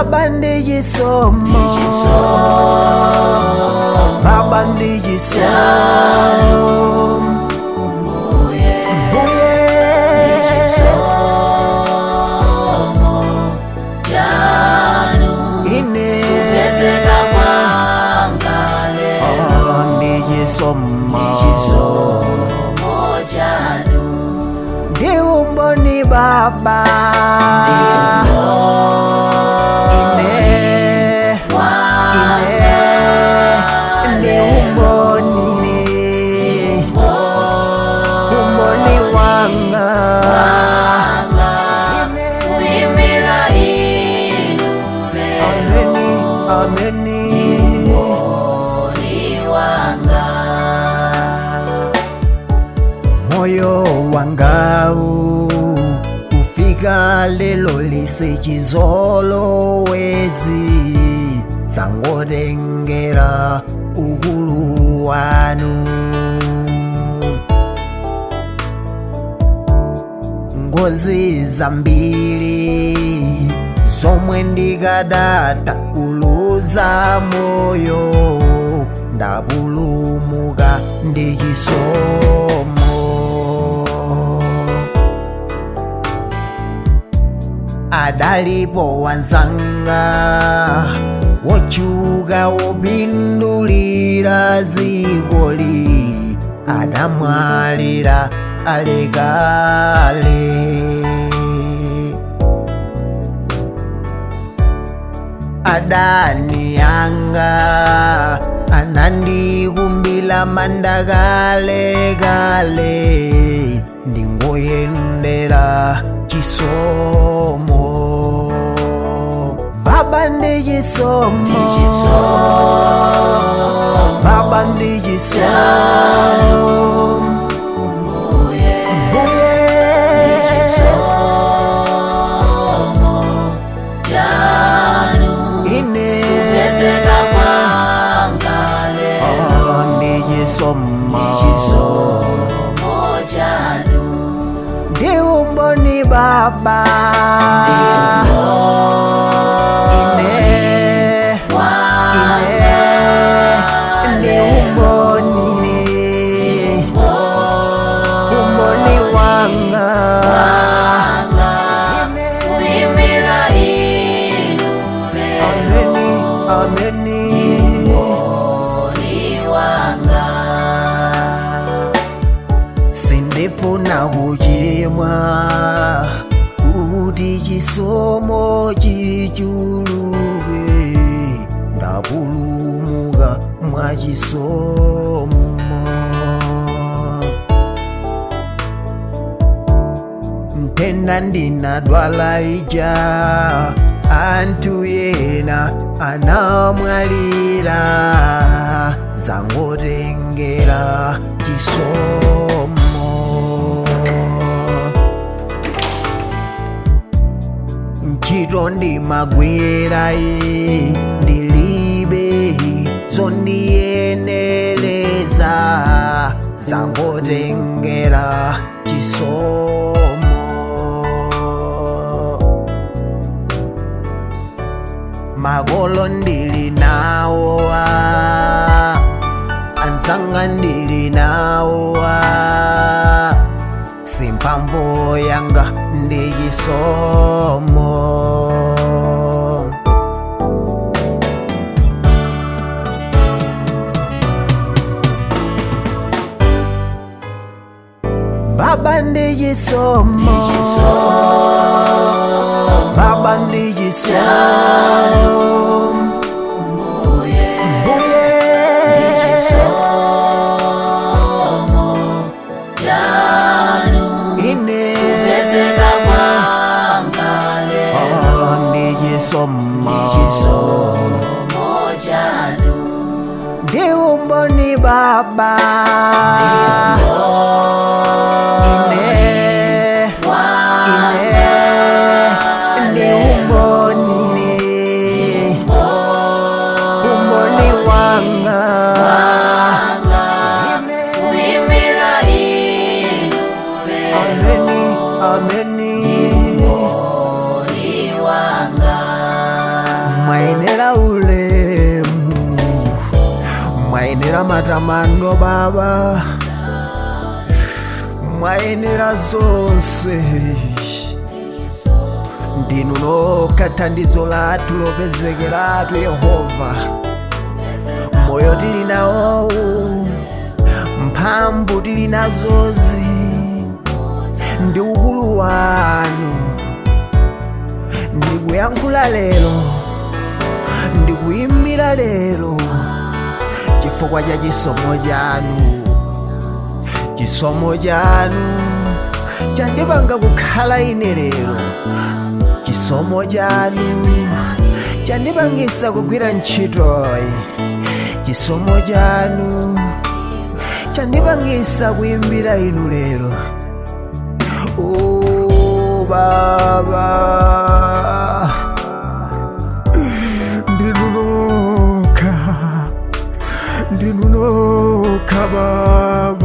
Baba ndi chisomo, Baba ndi chisomo, Mbuye, Mbuye chisomo chanu, ine kupezeka kwanga lero. Oh, ndi chisomo, Chisomo chanu, ndi umboni Baba, ine ine ndi umboni, umboni wanga Ine. kuimbira inu lero. Ameni, ameni. Umboni wanga. Moyo wangawu kufika lelo lisechizolowezi sangotengera ukulu wanu, ngozi zambiri zomwe ndikadata kuluza moyo, ndapulumuka ndi chisomo. Adalipo wanzanga wochuka wopindulira zikoli, adamwalira alekale. Adani anga anandikumbila manda kalekale, ndingoyendera chisomo. Baba ndi chisomo, Baba ndi chisomo, Mbuye, Mbuye chisomo chanu, ine kupezeka kwanga lero. Oh, ndi chisomo, Chisomo chanu, ndi umboni Baba, ine ine ndi umboni, umboni wanga Ine. kuimbira inu lero. Ameni, ameni. Umboni wanga. Sindifuna kuchimwa kuti chisomo chichuluke, ndapulumuka mwa chisomo. Ntenda ndinadwala ija, anthu ena anamwalira, zangotengera chisomo. Ntchito ndimagwira iyi ndilibe zondiyenereza, zangotengera chisomo. Makolo ndili nawo, anzanga ndili nawo, simphamvu yanga ndi chisomo. Baba ndi chisomo, Baba ndi chisomo, Mbuye, Mbuye chisomo chanu, ine kupezeka kwanga lero. Oh, ndi chisomo, Chisomo chanu, ndi umboni Baba, ine ine ndi umboni, umboni wanga Ine. kuimbira inu lero. Ameni, ameni. Umboni wanga. Mwayenera matamando Baba, mwayenera zonse. Ndinu nokha thandizo lathu lopezekeratu Yehova. Moyo tili nawowu, mphamvu tili nazozi, ndi ukulu wanu. Ndikuyankhula lero, ndikuyimbira lero chifukwa cha chisomo chanu. Chisomo chanu chandipanga kukhala ine lero. Chisomo chanu chandipangisa kugwira ntchitoyi. Chisomo chanu chandipangisa kuyimbira inu lero. O Baba, ndinu nokha, ndinu nokha Baba.